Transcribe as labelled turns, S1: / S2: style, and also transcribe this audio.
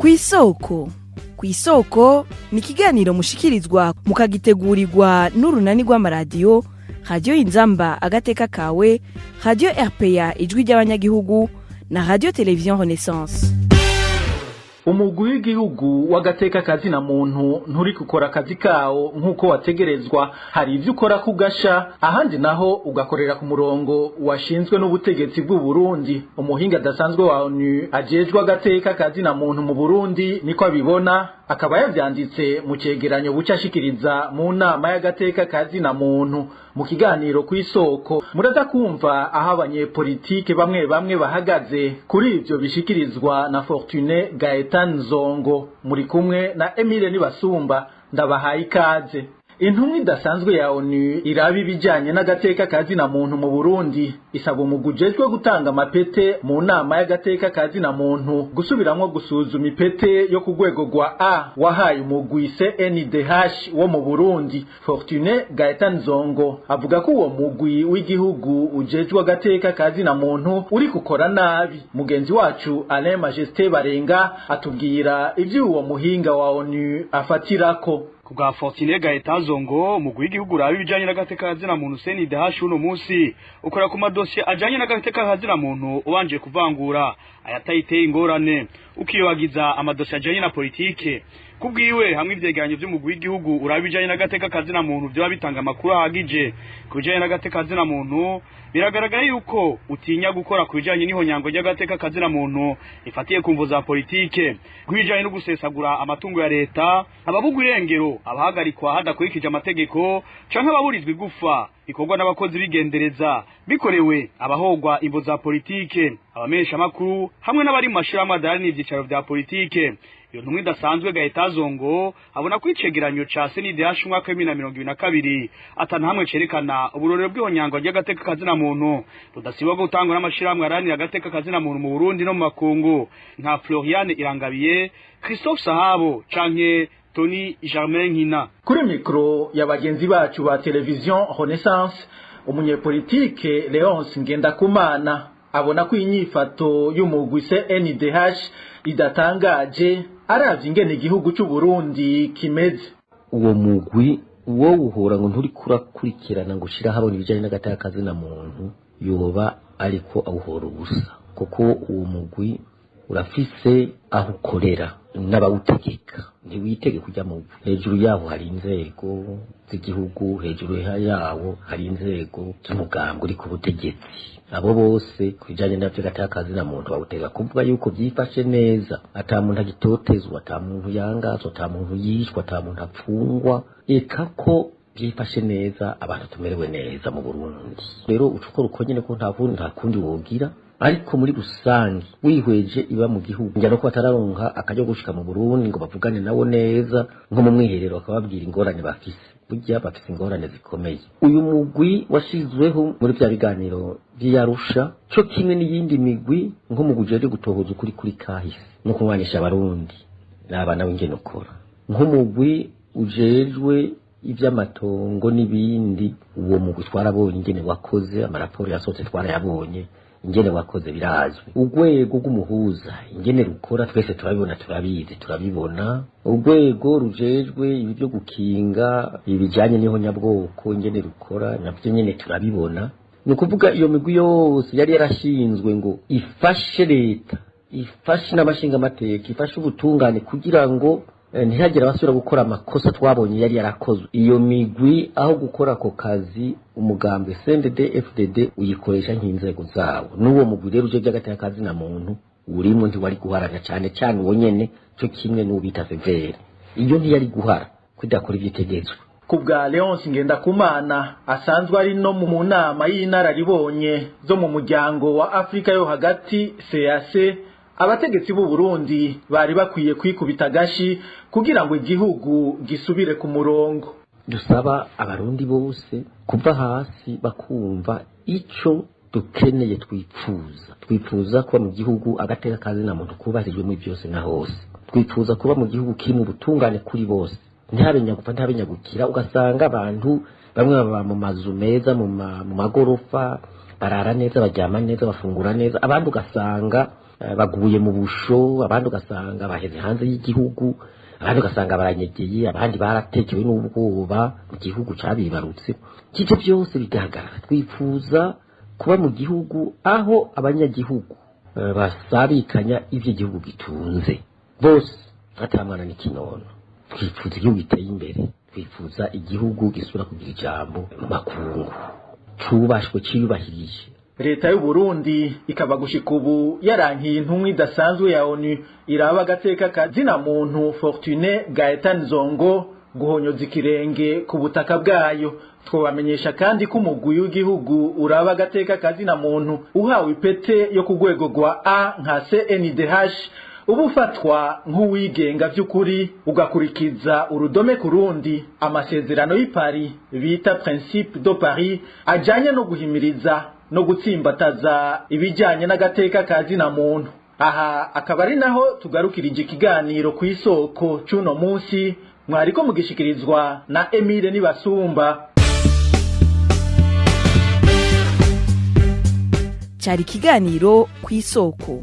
S1: Kw'isoko, kw'isoko ni ikiganiro mushikirizwa mukagitegurirwa n'urunani rw'amaradiyo Radiyo Inzamba Agateka Kawe, Radiyo RPA Ijwi ry'Abanyagihugu na Radiyo Televiziyo Renaissance.
S2: Umugwi w'igihugu w'agateka kazina muntu nturi gukora akazi kawo nk'uko wategerezwa. Hari ivyo ukora kugasha, ahandi naho ugakorera ku murongo washinzwe n'ubutegetsi bw'u Burundi. Umuhinga adasanzwe wa ONU ajejwe agateka kazina muntu mu Burundi niko abibona, akaba yavyanditse mu cegeranyo buca ashikiriza mu nama y'agateka kazina muntu. Mu kiganiro kw'isoko muraza kumva aho abanyepolitike bamwe bamwe bahagaze kuri ivyo bishikirizwa na Fortuné Gaëtan Zongo. Muri kumwe na Emile Nibasumba, ndabahaye ikaze. Intumwa idasanzwe ya ONU iraba ibijanye n'agateka kazina muntu mu Burundi isaba umugwi ujejwe gutanga amapete mu nama y'agateka kazina muntu gusubiramwo gusuzuma ipete yo ku rwego rwa A wahaye umugwi CNDH wo mu Burundi. Fortuné Gaëtan Zongo avuga ko uwo mugwi w'igihugu ujejwe agateka kazina muntu uri gukora nabi. Mugenzi wacu Alain Majesté Barenga atubwira ivyo uwo muhinga wa ONU afatirako.
S3: Kubwa Fortuné Gaëtan Zongo, umugwi w'igihugu uraba ibijanye n'agateka kazina muntu CNDH uno munsi ukora ku madosiye ajanye n'agateka kazina muntu ubanje kuvangura ayatayiteye ingorane, ukiyobagiza amadosiye ajanye na politike. Kubwiwe, hamwe ivyegeranyo vy'umugwi w'igihugu uraba ibijanye n'agateka kazina muntu vyoba bitanga amakuru ahagije ku bijanye n'agateka kazina muntu, biragaragara yuko utinya gukora ku bijanye n'ihonyango ry'agateka kazina muntu ifatiye ku mvo za politike, ku bijanye no gusesagura amatungo ya leta, ababugwa irengero, abahagarikwa hadakurikije amategeko canke ababurizwa igufa bikorwa n'abakozi bigendereza bikorewe abahogwa imvo za politike, abamenyesha makuru hamwe n'abari mu mashirahamwe adaharanira ivyicaro vya politike. Iyo ntumwa idasanzwe Gaëtan Zongo abona ko icegeranyo ca CNDH umwaka wa 2022 atanu hamwe cerekana uburorero bw'ihonyango ry'agateka kazina muntu budasiba gutangwa n'amashirahamwe aharanira agateka kazina muntu mu Burundi no mu makungu nka Floriane Irangabiye, Christophe Sahabo canke Tony Germain Nkina.
S2: Kuri mikro ya bagenzi bacu ba Television Renaissance, umunyepolitike Leonce Ngendakumana abona ko inyifato y'umugwi CNDH idatangaje aravye ingene igihugu c'u Burundi kimeze.
S4: Uwo mugwi wo uhora ngo nturi kurakurikirana ngo ushira habona ibijanye n'agateka kazina muntu, yoba ariko awuhora ubusa, kuko uwo mugwi urafise aho ukorera n'abawutegeka. Ntiwitege kujya mu hejuru yaho hari inzego z'igihugu, hejuru yawo hari inzego z'umugambwe uri ku butegetsi. Abo bose ku bijanye navyo gateka kazina muntu bawutega kuvuga yuko byifashe neza, ata muntu agitotezwa, ata muntu yangazwa, ata muntu yishwa, ata muntu apfungwa, eka ko byifashe neza, abantu tumerewe neza mu Burundi. Rero uca ukora uko nyene, ko nta kundi, nta kundi wogira. Ariko muri rusange wihweje iba mu gihugu, njya no ko batararonka akaryo gushika mu Burundi ngo bavugane nabo neza nko mu mwiherero, bakababwira ingorane bafise. Burya bafise ingorane zikomeye. Uyu mugwi washizweho muri vya biganiro vy'Iyarusha co kimwe n'iyindi migwi nko mu ujejwe gutohoza ukuri kuri kahise no kunywanisha Abarundi n'abana w'ingene ukora, nk'umugwi ujejwe ivy'amatongo n'ibindi. Uwo mugwi twarabonye ingene wakoze, amaraporo yasohotse twarayabonye ingene wakoze, birazwi. Urwego rw'umuhuza ingene rukora twese turabibona, turabizi, turabibona. Urwego rujejwe ibi byo gukinga ibijanye n'ihonyabwoko ingene rukora navyo nyene turabibona. Ni ukuvuga iyo migwi yose yari yarashinzwe ngo ifashe leta, ifashe n'abashingamateka, ifashe ubutungane kugira ngo ntihagire abasubira gukora amakosa twabonye yari yarakozwe. Iyo migwi aho gukora ako kazi, umugambwe CNDD FDD uyikoresha nk'inzego zawo. N'uwo mugwi rero uje by'agateka kazina muntu urimo ntiwari guharana cyane cyane uwo nyene, cyo kimwe n'uwo bita Severe, iyo ntiyari guhara kudakora ivyitegetswe.
S2: Ku bwa Leonce Ngendakumana, asanzwe ari no mu nama y'inararibonye zo mu muryango wa Afrika yo hagati CAC, abategetsi b'u Burundi bari bakwiye kwikubita agashi kugira ngo igihugu gisubire ku murongo.
S4: Dusaba Abarundi bose kuva hasi bakumva ico dukeneye. Twipfuza kuba mu gihugu agateka kazina muntu kubahirijwe muri byose na hose. Twifuza kuba mu gihugu kirimo ubutungane kuri bose, ntihabe nyagupfa, ntihabe nyagukira. Ugasanga abantu bamwe baba mu mazu meza, mu magorofa, barara neza, baryama neza, bafungura neza, abandi ugasanga baguye mu busho, abandi ugasanga baheze hanze y'igihugu, abandi ugasanga baranyegeye, abandi baratekewe n'ubwoba mu gihugu cabibarutse. Ivyo byose bigahagarara. Twifuza kuba mu gihugu aho abanyagihugu basabikanya ivyo igihugu gitunze bose, atamwana n'ikinono. Twifuza igihugu giteye imbere, twifuza igihugu gisubira kugira ijambo mu makungu, cubashwe, ciyubahirije.
S2: Leta y'u Burundi ikaba gushika ubu yarankiye intumwa idasanzwe ya ONU iraba agateka kazina muntu, Fortuné Gaëtan Zongo, guhonyoza ikirenge ku butaka bwayo. Twobamenyesha kandi ko umugwi w'igihugu uraba agateka kazina muntu uhawe ipete yo ku rwego rwa A nka CNDH uba ufatwa nk'uwigenga by'ukuri, ugakurikiza urudome ku rundi amasezerano y'i Paris bita Principe de Paris, ajanye no guhimiriza no gutsimbataza ibijyanye n'agateka kazina muntu. Aha akaba ari naho tugarukirije ikiganiro ku Isoko c'uno munsi, mwariko mugishikirizwa na Emile Nibasumba.
S1: Cyari ikiganiro ku Isoko.